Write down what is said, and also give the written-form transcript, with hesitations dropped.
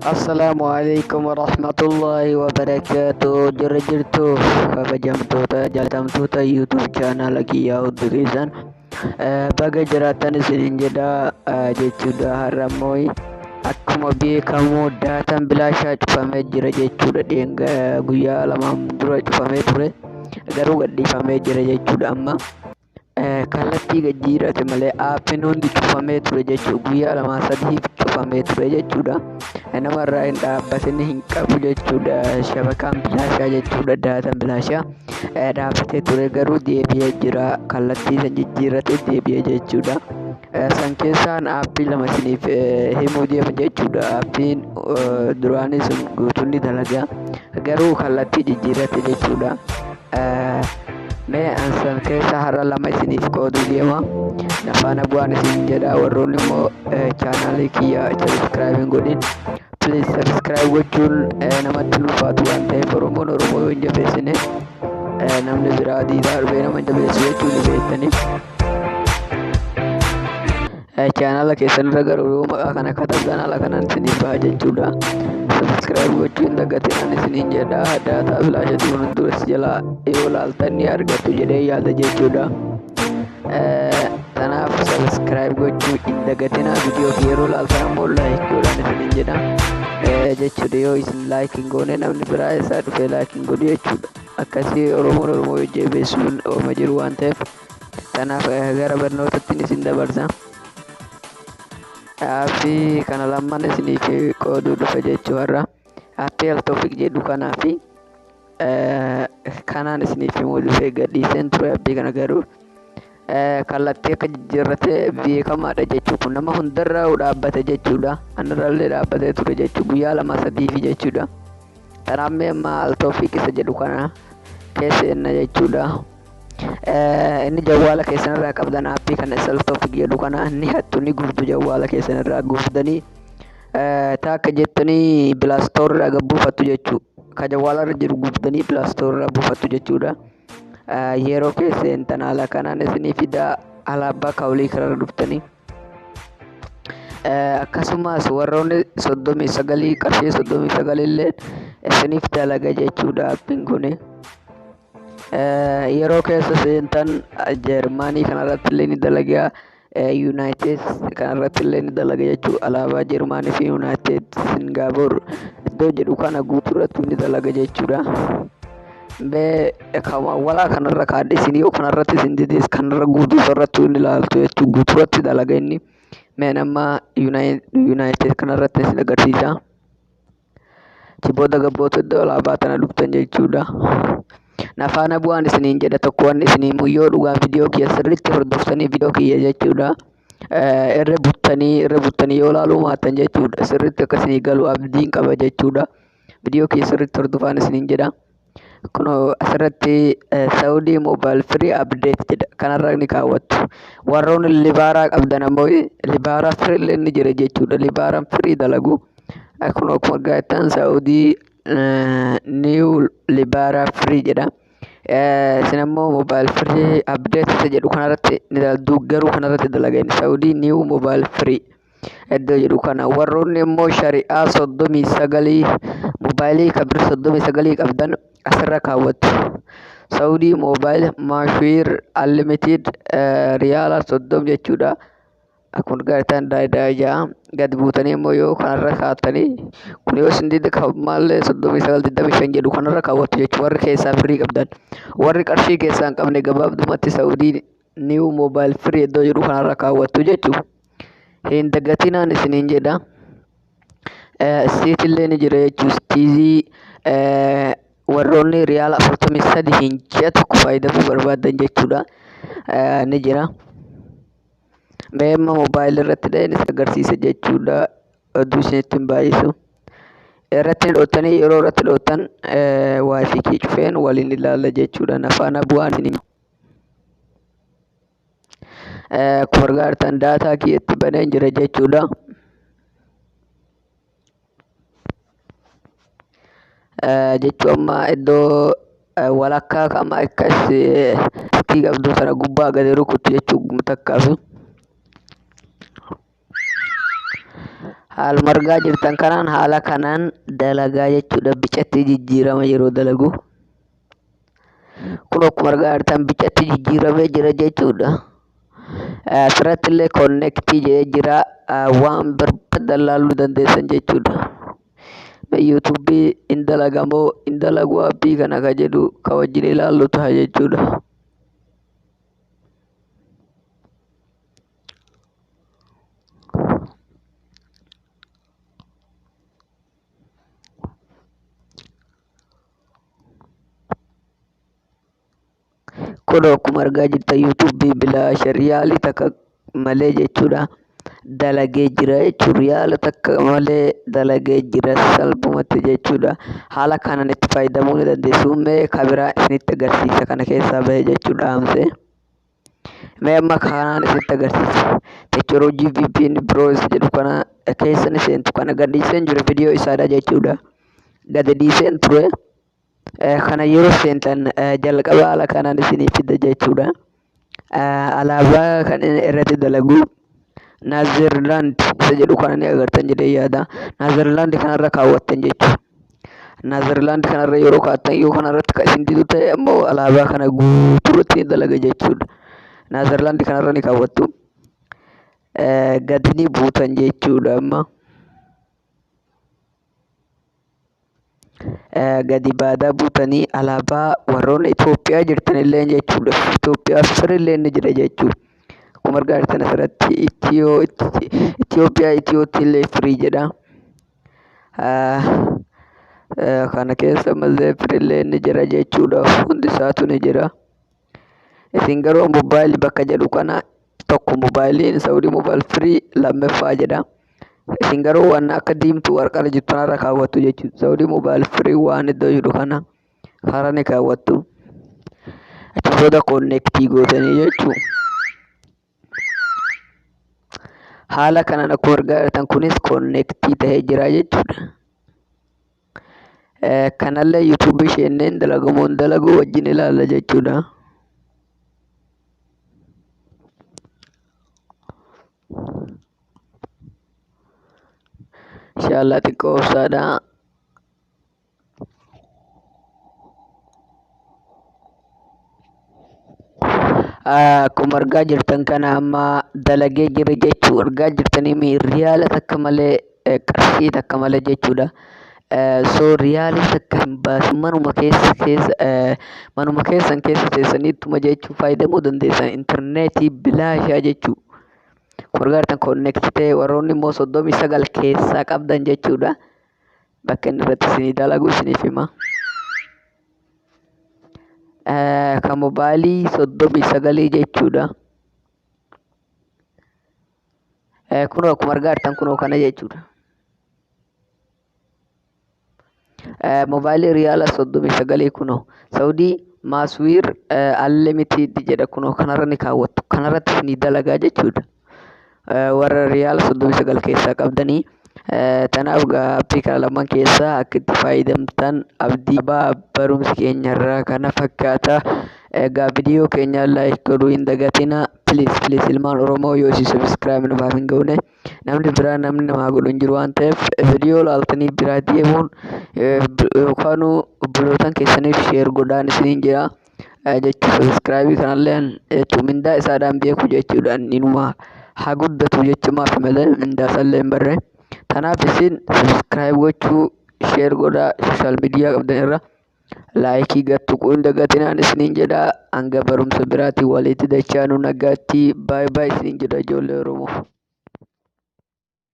Assalaamu alaikum warahmatullahi wabarakaatuh. Jirra jirtu kabajamtoota jaalatamtoota YouTube channel kiyyaa hundi keessan baga jiraattan isiniin jedha jechuudha. Har'a immoo akkuma beekamu daataan bilaashaa cufamee jira jechuudha. Dheenga guyyaa lamaan dura cufamee ture garuu gadhiifamee jira jechuudha amma. Kallattii jijjiirate malee aappiin hundi cufamee ture jechuudha. Guyyaa lamaa sadiif cufamee ture jechuudha. Namarraa hin dhaabbatin hin qabu jechuudha. Shabakaan bilaashaa jechuudha. Daataan bilaashaa dhaabbatee ture garuu deebi'ee jira. Kallattii san jijjiirratee deebi'ee jechuudha. San keessaan aappii lama isiniif himuu deema jechuudha. Aappiin duraanii sun guutuun ni dalaga. Garuu kallattii jijjiirrate jechuudha. Mee an san keessa har'a lama isiniif qooduu deema. Na faana bu'aan isin jedha. Warroonni immoo chaanaalii kiyya subscribe hin godhin. Please subscribe gochuun namatti hin ulfaatu waan ta'eef Oromoon Oromoo yoo hin jabeessine namni biraa diidaa darbee nama hin jabeessu jechuu ni beektanii. Chaanaala keessan irra garuu yoo maqaa kana katabdan haala kanaan isiniif baha jechuudha. Subscribe gochuu hin dagatinaan isiniin jedha. Daataa bilaasha duran duras jalaa yoo laaltan ni argattu jedhee yaada jechuudha. Kanaaf subscribe gochuu hin dagatinaa. Viidiyoo fi yeroo laaltan ammoo like godhaan isiniin jedha. Jechuudha yoo isin like hin goone namni biraa eessaa dhufee like hin godhu jechuudha. Akkasii Oromoon Oromoo jajjabeessuun ooma jiru waan ta'eef. Kanaaf gara barnootatti isin dabarsa. Aappii kana lamman isiniif qooduu dhufe jechuu har'a. Aappii Altoofik jedhu kanaa fi kanaan isiniif himuu dhufe gadhiiseen ture aappii kana garuu kallattii akka jijjiirrate beekamaadha jechuu kun nama hundarraa dhaabbate jechuudha. Anarrallee dhaabbatee ture jechuu guyyaa lama sadiifi jechuudha. Kanaaf mee amma Altoofik isa jedhu kana keessa enna jechuudha. Inni jawwaala keessan irraa qabdan aappii kana Altoofik jedhu kana ni hattu ni gubdu jawwaala keessan irraa gubdanii taakka jettanii bilaastoor irraa gad buufattu jechuu. Ka jawwaala irra jiru gubdanii bilaastoor irraa buufattu jechuudha. Yeroo keessa seentan haala kanaan isinii fidaa alaabaa kaawulii kanarra dhuftanii. Akkasumas warroonni 39 qarshii 39 illee isiniif dalaga jechuudha aappiin kuni. Yeroo keessa seentan Jeermaanii kanarratti illee ni dalaga. Yuunaayitid kanarratti illee ni dalaga jechuudha. Alaabaa Jeermaanii fi Yuunaayitid Singaapoor iddoo jedhu kana guutuurratti ni dalaga jechuudha. Mee walaa kanarra kaadhe isin yoo kanarratti isin dides kanarra guutuu irratti ni ilaaltu jechuudha. Guutuurratti dalaga inni. Mee amma Yuunaayitid kanarratti isin agarsiisa. Achi booda gabboota iddoo alaabaa tana dhuftan jechuudha. Na faana bu'aan isiniin jedha tokko wanni isin himu yoo dhugaa viidiyoo kiyya sirriitti hordoftanii viidiyoo kiyya jechuudha. Irra buttanii irra buttanii yoo ilaaluu maattan jechuudha. Sirriitti akka isinii galu abdiin qaba jechuudha. Viidiyoo kiyya sirriitti hordofaan isiniin jedha. Kunoo asirratti Saudi Mobile Free Update jedha. Kanarra ni kaawwattu. Warroonni libaaraa qabdan ammoo libaaraa free illee ni jira jechuudha. Libaaraan free dalagu. Kunoo akkuma argaa jirtan Saudi New Libaaraa Free jedha. Isin ammoo Mobile Free Update isa jedhu kanarratti ni dalagdu garuu kanarratti dalaga inni Saudi New Mobile Free. Iddoo jedhu kana warroonni immoo shari'aa 39 mobaayilii kabir 39 qabdan asirra kaawwattu. Saudii moobaayil maashiir unlimited riyaala 30 jechuudha. Akkuma argaa jirtan daayidaa ja'a gad buutanii immoo yoo kanarra kaa'attanii kun yoo isin dide maallee 39 25 jedhu kanarra kaawwattu jechuudha. Warri keessaa birrii qabdan warri qarshii keessaa hin qabne gabaabdumatti Saudii new mobile free iddoo jedhu kanarra kaawwattu jechuudha. Hin dagatinaan isiniin jedha. Istiitillee ni jira jechuudha. Istiizii warroonni riyaala 43 hin ji'a tokko fayyadamuu barbaadan jechuudha. Ni jira. Mee amma moobaayilii irratti dhaheen isin agarsiisa jechuudha. Oduu isinitti hin baay'isu. Irratti dhoottanii yeroo irratti dhoottan waayifii kee cufeen waliin ilaalla jechuudha. Na faana bu'aan isiniin. Akkuma argaa jirtan daataa kiyyatti baneen jira jechuudha. Jechuun amma iddoo walakkaa kama akkas iskii qabdu sana gubbaa gadi rukuttu jechuudha takkaaf. Haaluma argaa jirtan kanaan haala kanaan dalagaa jechuudha. Bicatti jijjiirama yeroo dalagu. Kun akkuma argaa jirtan bicatti jijjiiramee jira jechuudha. Asirratti illee connect jedhee jira. Waan barbaadan laaluu dandeessan jechuudha. YouTube hin dalagamoo hin dalagu aappii kana ka jedhu ka wajjin ilaallu ta'a jechuudha. Kun akkuma argaa jirtan YouTube bilaasha riyaalii takka malee jechuudha. Dalagee jira jechuudha. Riyaala takka malee dalagee jira salphumatti jechuudha. Haala kanaan itti fayyadamuu ni dandeessu. Mee kabiraa isinitti agarsiisa kana keessaa bahe jechuudha dhaamsee. Mee amma kanaan isinitti agarsiisa. Teknooloojii VPN Pro isa jedhu kana keessa ni seentu. Kana gad dhiiseen jira viidiyoo isaadha jechuudha. Gadi dhiiseen ture. Kana yeroo seentan jalqaba haala kanaan isinii fida jechuudha. Alaabaa kan inni irratti dalagu Naazerlaand isa jedhu kana ni agartan jedhee yaada. Naazerlaand kanarra kaawwattan jechuudha. Naazerlaand kanarra yeroo kaa'attan yoo kanarratti kan isin didu ta'e ammoo alaabaa kana guutuurratti ni dalaga jechuudha. Naazerlaand kanarra ni kaawwattu. Gadi ni buutan jechuudha amma. Gadi baadaa buutanii alaabaa warroonni Itoophiyaa jirtan illee jechuudha. Itoophiyaa firillee ni jira jechuudha. Akkuma argaa jirtan asirratti Itoophiyaa Itiyootti illee firii jedha. Kana keessa mallee firillee ni jira jechuudha. Hundi isaatu ni jira. Isin garuu mobaayilii bakka jedhu kana tokko mobaayiliin Saawudii mobaayil firii lammaffaa jedha. Isin garuu waan akka diimtuu warqarra jirtu kanarra kaawwattu jechuudha. Saawudii mobaayil firii waan iddoo jedhu kana karaa ni kaawwattu. Achi booda koonnektii gootanii jechuudha. Haala kanaan akkuma argaa jirtan kunis koonnektii ta'ee jira jechuudha. Kanallee yuutuubii isheeneen dalagamoo hin dalagu wajjin ilaalla jechuudha. Inshallah xiqqoo obsaadha. Akkuma argaa jirtan kana amma dalagee jira jechuu argaa jirtanii riyaala takka malee qarshii takka malee jechuudha. So riyaala takka hin baasin manuma keessa keessa manuma keessan keessa teessaniittuma jechuu fayyadamuu dandeessan intarneetii bilaashaa jechuu. Akkuma argaa jirtan connect ta'e warroonni immoo 39 keessaa qabdan jechuudha. Bakka inni irratti isinii dalagu isiniif hima. Kan mobaayilii 39 jechuudha. Kunoo akkuma argaa jirtan kunoo kana jechuudha. Mobaayilii riyaala 39 kunoo Saawudii Maaswiir Unlimited jedha kunoo kanarra ni kaawwattu. Kanarratti isinii dalagaa jechuudha. Warra riyaala 39 keessaa qabdanii. Tanaaf aappii kana lamaan keessaa akka itti fayyadamtan abdii qabaa. Barumsi keenyarraa kana fakkaata. Egaa viidiyoo keenya like godhuu hin dagatina. Please please ilmaan Oromoo yoo isin subscribe nuuf hin goone namni biraa namni namaa godhu hin jiru waan ta'eef viidiyoo laaltanii biraa deemuun yookaan obbolootan keessaniif share godhaan isiniin jira. Jechuun subscribe kanallee jechuun mindaa isaadhaan beeku jechuudha. Inuma haa guddatu jechumaaf malee mindaa isaallee hin barre. Kanaaf isin subscribe gochuu share godhaa social media qabdan irra laayikii gad tuquu hin dagatinaan isiniin jedha. Hanga barumsa biraatiin walitti dachaanu nagaatti baay'ee baay'ee isiniin jedha ijoollee Oromoo.